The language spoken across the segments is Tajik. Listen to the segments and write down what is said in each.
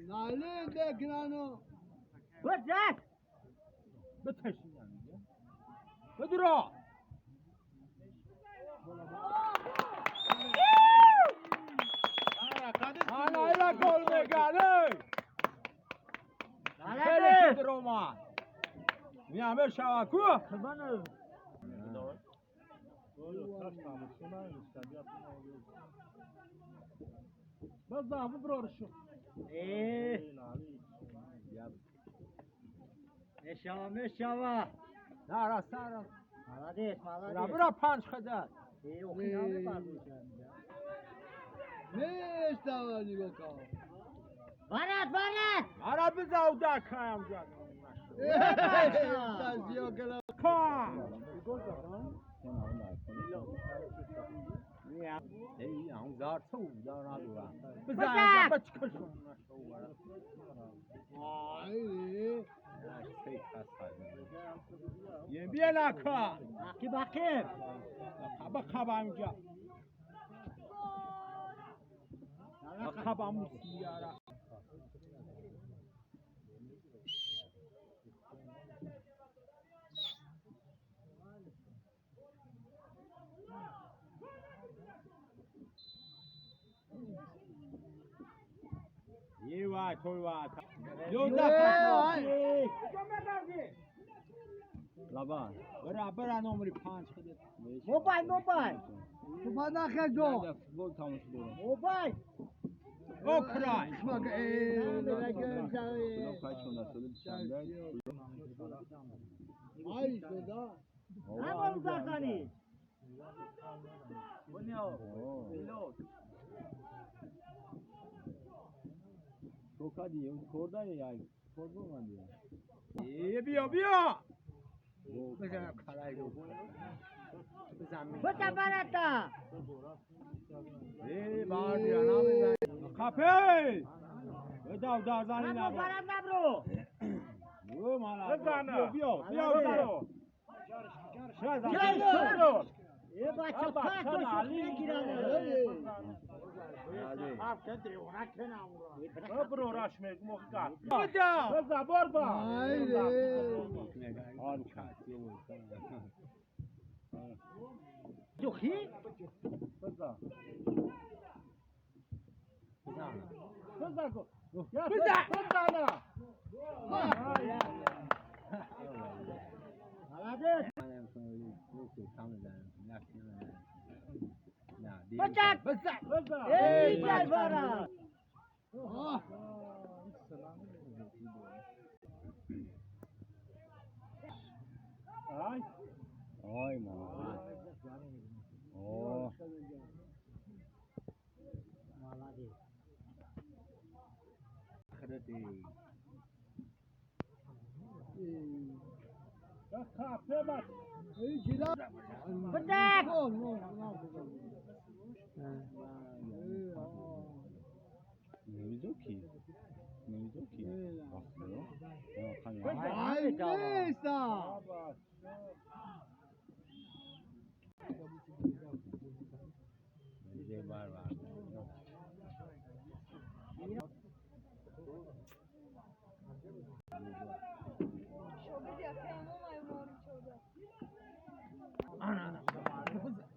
ناله دگرانو بزن بتشینم بدرا حالا ایلا گل میگنه خیلی دروما میامه شواکو بزن ببرارشو میشوا میشوا نه سارا مالادیس مالادیس برا پنج خدر نیست نگاه کن برات برات برات بزاو در کایم جان لبان برا برا نمری 5 خدت موبایل موبایل تو بعد خیر دو فوتبال تماشا دارم موبایل اوکراین ای خدا همون زرزنی توکادی خوردن یا خوردن من بیا بیا بزن کارای رو بزن بزن براتا ای بار دیانا بزن کافه بداو دازانی نبرو برات نبرو او مالا بزن بیا بیا بیا بیا ای بچه پاک تو میگیرم برو راش میگم وقت بدا بزن بار با دوخی بزن بزن بزن بزن بزن بزن بزن ای جلوارا آی آی ما اوه خدتی کافه بس ای جلا بزن نمیدونی نمیدونی ای نیست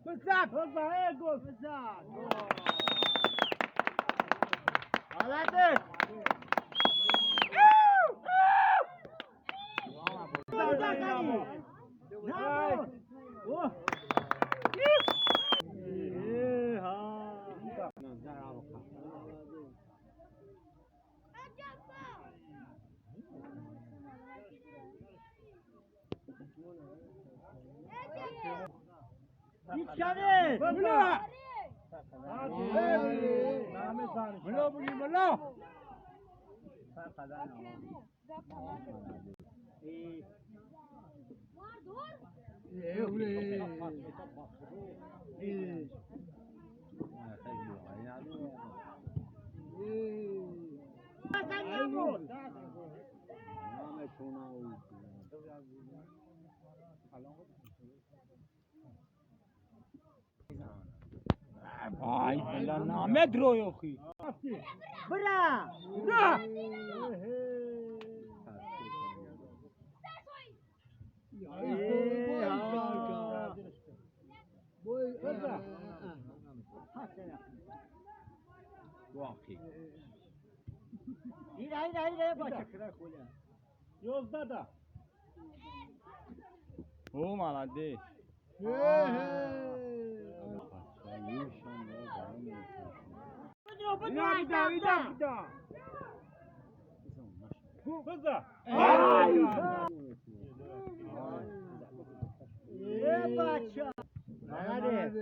بزن بزن ای گل بزن حالت هیچ بلا نامه بلا بگی بلا Ай, бля, намедро охи. Бра! Бра! Yozda da. О, молодец. Биза. Е, бача. Молодец.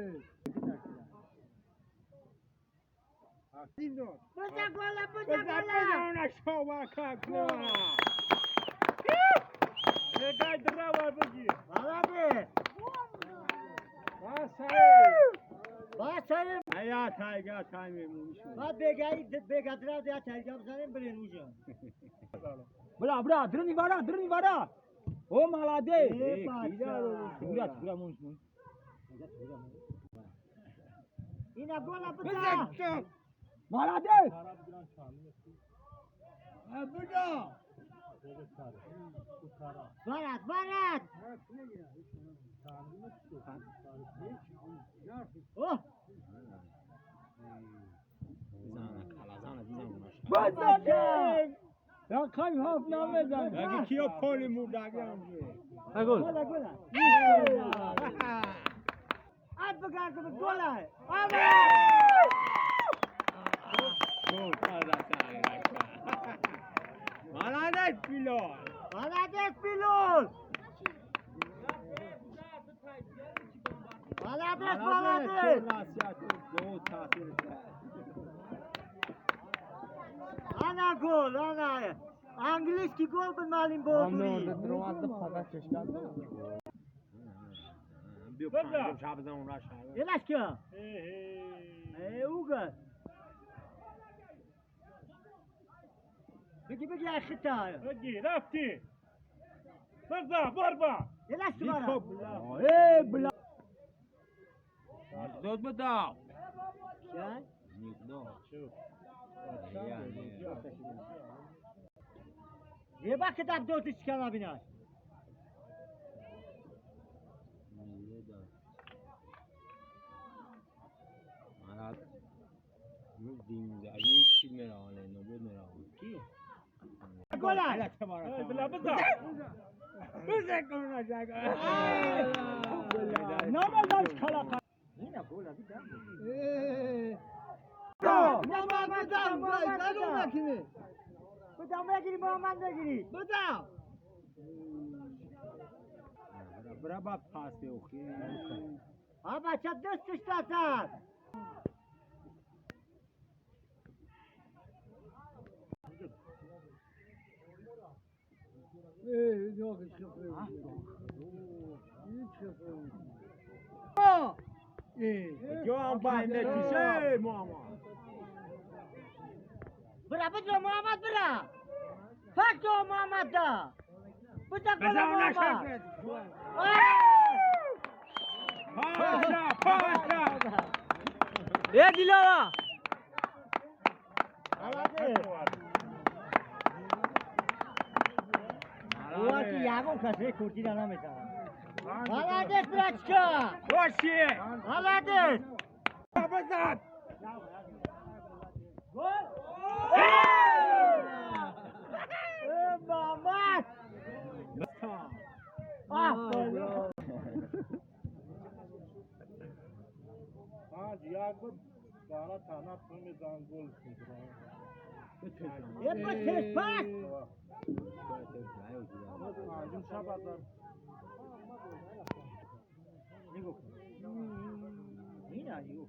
Биза гола, биза гола. Молодец. Басарим. Я тайга тайме мушу. Ба бегаи бегадра я тайга бзанем блин уже. Бра, бра, дрни вара, дрни вара. О, молодец. Тура, тура муш муш. Ина гола биза. Молодец. Буда. Барат, барат. О! بزن! رقم هفت نمیزنه. اگه کیا پالی مردگم گل. گل گل. اد بگرد گل. آمین. Молодец, Пилол! Молодец, Пилол! Молодец, молодец! Ана гол, ана! Английский гол был малим Бодури. Елашка! Эй, угол! بگی بگی ای خطا بگی رفتی بزن بربا یلاش برا ای بلا داد بداو چند؟ یه وقت دب دوتش کلا بیناش کی؟ گل بلا بزن بزن نامداش کلا اینا گل بیدم محمد بدم بدم نکنی بدم بگیری محمد بگیری بدم برا با پاس اوخی ها بچه دستش داد ايه yok hiç خفرم hiç جو هم باینده کیشه ماما برا بدو محمد برا فکو محمد دا بده گل محمد پاشا پاشا یه دیلاوا Уваки ягон касе куртина наметавонад. Молодец, братчика! Боши! Молодец! Базад! Гол! Э, мамат! Афарин! پنج یک بود دارا تنها تو میزن گل می‌زنه. Е, пас, пас! پنجم شب ازم نگاه کن. اینا نگاه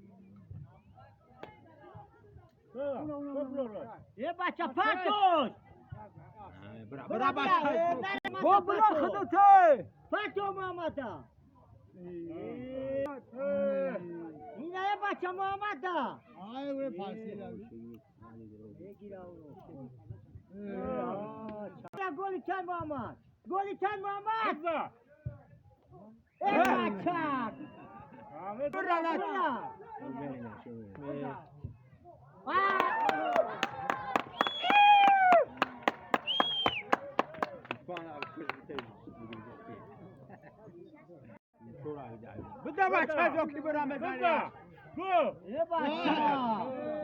کن. یه بچه پاتوش! برا بچه با برا خودته پاتو محمد اینا یه بچه محمد آی اوره پاسی گلی چند محمد گلی چند محمد بزن ای بچه بده بچه جو کی برم بزنی گو یه بچه.